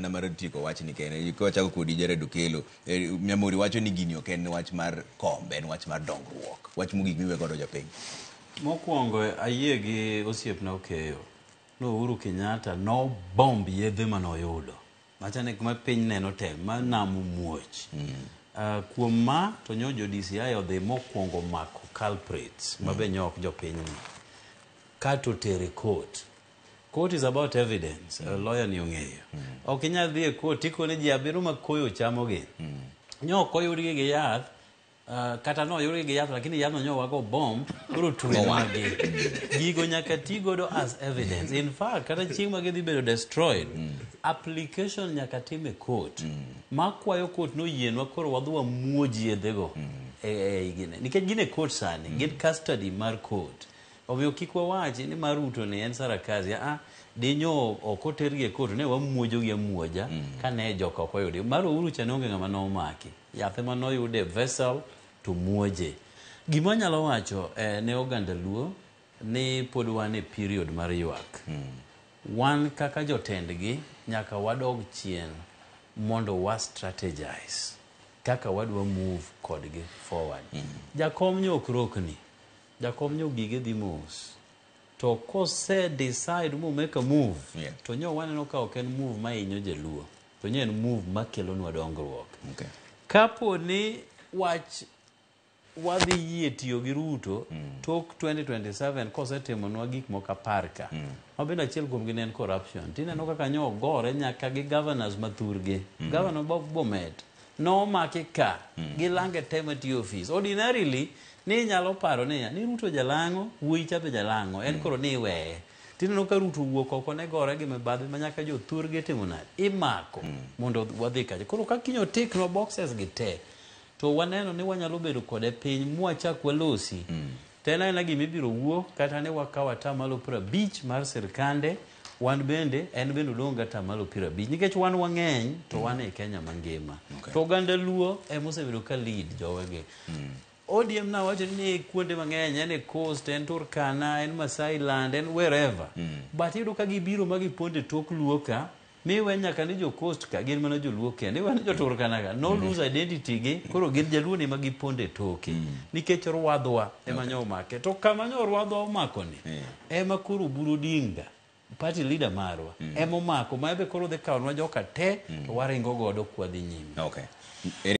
mana mar tieko wachni kende. Kawachako kodi Jared Okello, Nyamori wacho ni gini ok en wach mar kombe, en wach mar dongruok. Wach mogik miwe godo jopiny. Mokwongo ayie gi osiepna Okeyo. No Uhuru Kenyatta no bomb yedhe manoyudo. Machane kuma piny neno te, ma nam muoch. Kuom ma to nyo jo DCI odhi mokwongo mako culprits ma be nyo ok jopinyni. Kato tere court. Court is about evidence. Lawyer ni ong'eyo. Ok inyal dhi e court tikone ji abiriyo ma koyo chamogi. Nyo ok oyudgi gi yath, kata noyudgi gi yath lakini yadhno nyo wago bomb koro tuenwagi. Gigo nyaka ti godo as evidence. In fact, kata chieng' ma gidhi bedo destroyed, application nyaka tim e court. Makwayo court noyienwa koro wadhi wamuoj yedhego e gine. Nikech gin e court sani, gin custody mar court. Omiyo kik wawachi ni mar Ruto ni en sarakazi. Ah, dinyo ok otergi e court ne wamuojogi amuoja kane joka ok oyudi. Mar Uhuru cha ne onge ng'ama nomaki. Yath ema noyud e vessel to muoje. Gima anyalo wacho ne oganda Luo ni pod wan e period mar ywak. Wan kaka jotendgi nyaka wadog chien mondo wa strategize kaka wadwa move kodgi forward. Jakom nyo ok rokni. Jakom nyo gige dhi mos. To kose decide mo make a move, to nyo waneno ka ok en move ma hinyo jaluo. To nyo en move makelonwa dongruok. Kapo ni wach wadhi yie tiyo gi Ruto tok 2027 kosetimonwa gik moko 10 ka. Ma bende achiel kuomgi ne en corruption. Tineno kaka nyo ogore nyaka gi governors mathurgi. Governor Bomet nomaki ka gi lange te matiyo ofis. Ordinarily ni inyalo paro niya ni Ruto jalang'o, wuoyi cha be jalang'o, en koro ni iweye. Tineno ka Ruto wuok oko ne gore gi mibadhi ma nyaka jothurgi timo nade? Imako mondo wadhi kacha. Koro ka kiny otiknwa boxes gi te, to waneno ni wanyalo bedo kode piny mwachak walosi. To en aena gima ibiro wuo kata ni wakawo atamalo 50 mar sirkande, wan bende en bende odong' gi atamalo 50 nikech wan wang'eny to wan e Kenya mangima. To oganda Luo ema osebedo ka lead jowegi. ODM nawacho ni kuonde mang'eny, en e Coast, en Turkana, en Masai land, en wherever. But iyudo ka gibiro ma gipondo e tok Luo ka, miwe nyaka ni jo Coast ka gin mana joluo kende, iwe ni jo Turkana ka no lose identity gi, koro gin jaluo ni ma gipondo e toke. Nikech rwadhwa ema nyo omake. To kama nyo rwadhwa omako ni, ema koro Oburu Odinga, party leader marwa, ema omako, ma ebe koro dhi kawonwa joka te, to waringo godo kwadhi nyime.